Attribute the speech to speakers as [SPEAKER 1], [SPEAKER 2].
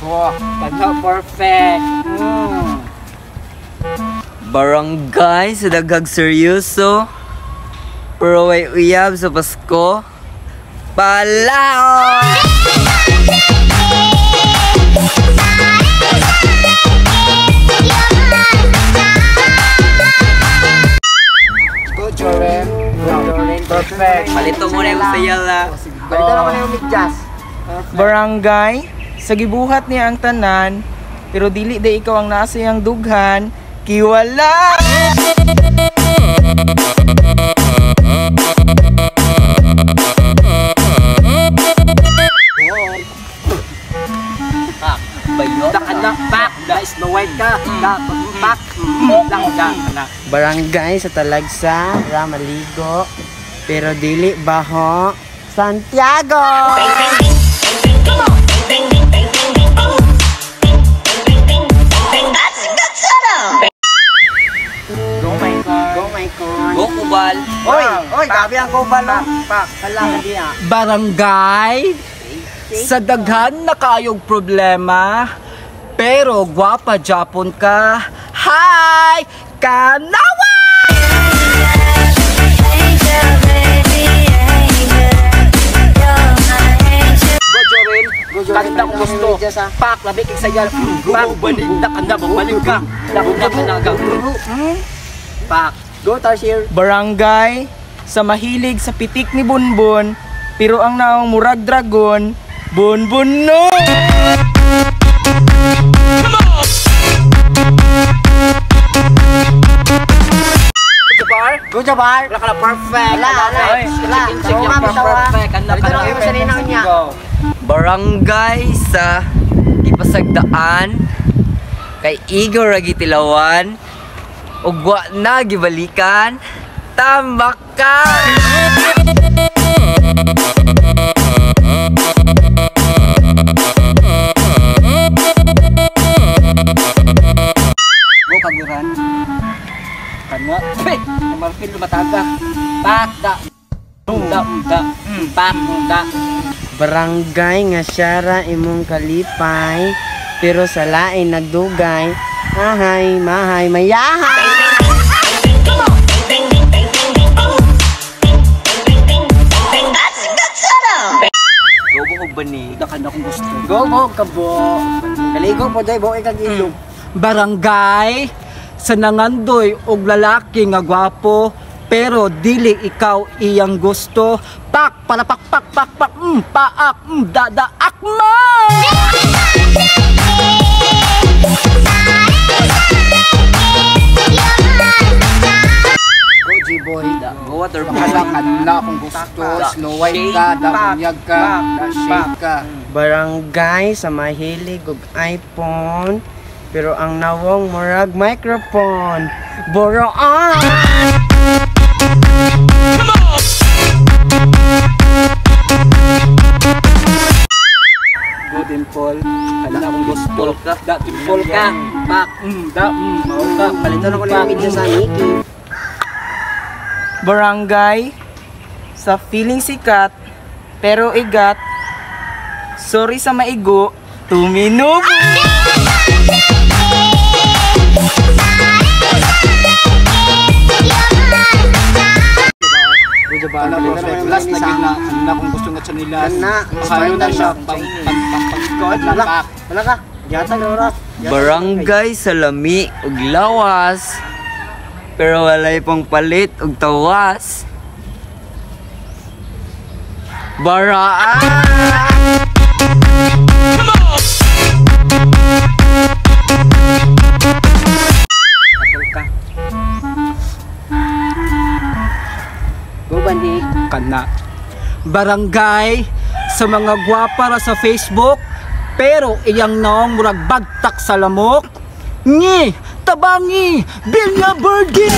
[SPEAKER 1] Oh, kana perfect.
[SPEAKER 2] Barangay sa daghag seryoso, pero way uyab sa Pasko. Palao!
[SPEAKER 1] Go, Joren. Go, Joren. Perfect.
[SPEAKER 2] Palito mo na yung sayala.
[SPEAKER 1] Palito na ko na yung medyas.
[SPEAKER 3] Barangay sa gibuhat niya ang tanan, pero dili day ikaw ang nasa iyang dughan, kiwala!
[SPEAKER 1] Da ka na, pak. Da, Snow White ka. Da, pak. Da, da, na.
[SPEAKER 4] Barangay sa Talagsa, Ramaligo, pero dili baho, Santiago!
[SPEAKER 3] Go, my God.
[SPEAKER 4] Go, my con.
[SPEAKER 2] Go, Kubal!
[SPEAKER 4] Oy, oy, gabi ang kubal, oh. Pak, hala ka diya.
[SPEAKER 1] Barangay sa daghan na kaayog problema, pero gwapa Japon ka. Hi! Kanawa! Go, Joren.
[SPEAKER 4] Go, Joren.
[SPEAKER 1] Kanta ko gusto. Pak, labi kay sayal. Pak, balik na ka na, balik ka. Da, da, ka na, ga. Pak.
[SPEAKER 4] Go, Tarsier.
[SPEAKER 3] Barangay sa mahilig sa pitik ni Bunbun, pero ang naong murag dragon, Bunbun no!
[SPEAKER 1] Jabar.
[SPEAKER 4] Go, Jabar.
[SPEAKER 1] Wala ka na perfect.
[SPEAKER 4] Wala, wala. Wala.
[SPEAKER 1] Sige,
[SPEAKER 4] Wala,
[SPEAKER 1] perfect. Kanta ka
[SPEAKER 4] Palito
[SPEAKER 1] na.
[SPEAKER 4] na kayo sa ninang niya.
[SPEAKER 1] Go.
[SPEAKER 2] Barangay sa ipasagdaan kay Igor Ragitilawan ug wa na gibalikan tambakan.
[SPEAKER 1] Go, kaguran. Kana. Pe, marpil lumataga. Pak, da. Da, da. Pak, da.
[SPEAKER 4] Barangay nga siyara imong kalipay, pero sa lain nagdugay, ahay, mahay, mayahay!
[SPEAKER 2] Go mo ba ni?
[SPEAKER 1] Da ka na kung gusto.
[SPEAKER 4] Go, go, kabo. Kaligo po, day, buhay kag ilog.
[SPEAKER 1] Barangay sa nangandoy og lalaki nga gwapo pero dili ikaw iyang gusto. Pak, para pak pak pak pak, paak, da da akma.
[SPEAKER 4] Go, G-boy.
[SPEAKER 2] Go water boy.
[SPEAKER 5] Wala kung gusto, Snow White ka, da bunyag ka, da shade ka.
[SPEAKER 4] Barangay sa mahilig og iPhone, pero ang nawong murag microphone. Boroan!
[SPEAKER 1] Go dimple. Kana akong gusto.
[SPEAKER 2] Dimple ka.
[SPEAKER 1] Da dimple ka. Pak, da, mao ka.
[SPEAKER 4] Palito na ko na yung media sa Nikki.
[SPEAKER 3] Barangay sa feeling sikat, pero igat, sorry sa maigo, tuminubo!
[SPEAKER 4] Go, Jabar.
[SPEAKER 5] Wala
[SPEAKER 4] Palito na
[SPEAKER 5] perfect.
[SPEAKER 4] ko
[SPEAKER 5] Last
[SPEAKER 4] yung
[SPEAKER 5] na
[SPEAKER 4] sa...
[SPEAKER 5] gid na, na kung gusto nga chanilas.
[SPEAKER 4] Kana.
[SPEAKER 5] Makayo na siya pang pang pang pang
[SPEAKER 4] Wala.
[SPEAKER 5] pak.
[SPEAKER 4] Wala ka. Gihatag na oras.
[SPEAKER 2] Barangay sa lami ug lawas, pero walay pang palit ug tawas. Baraan!
[SPEAKER 1] Ka.
[SPEAKER 4] Go, Bandi.
[SPEAKER 1] Kana. Barangay sa mga gwapa ra sa Facebook pero iyang naong murag bagtak sa lamok. Ngi, tabangi, Bilya Birdie!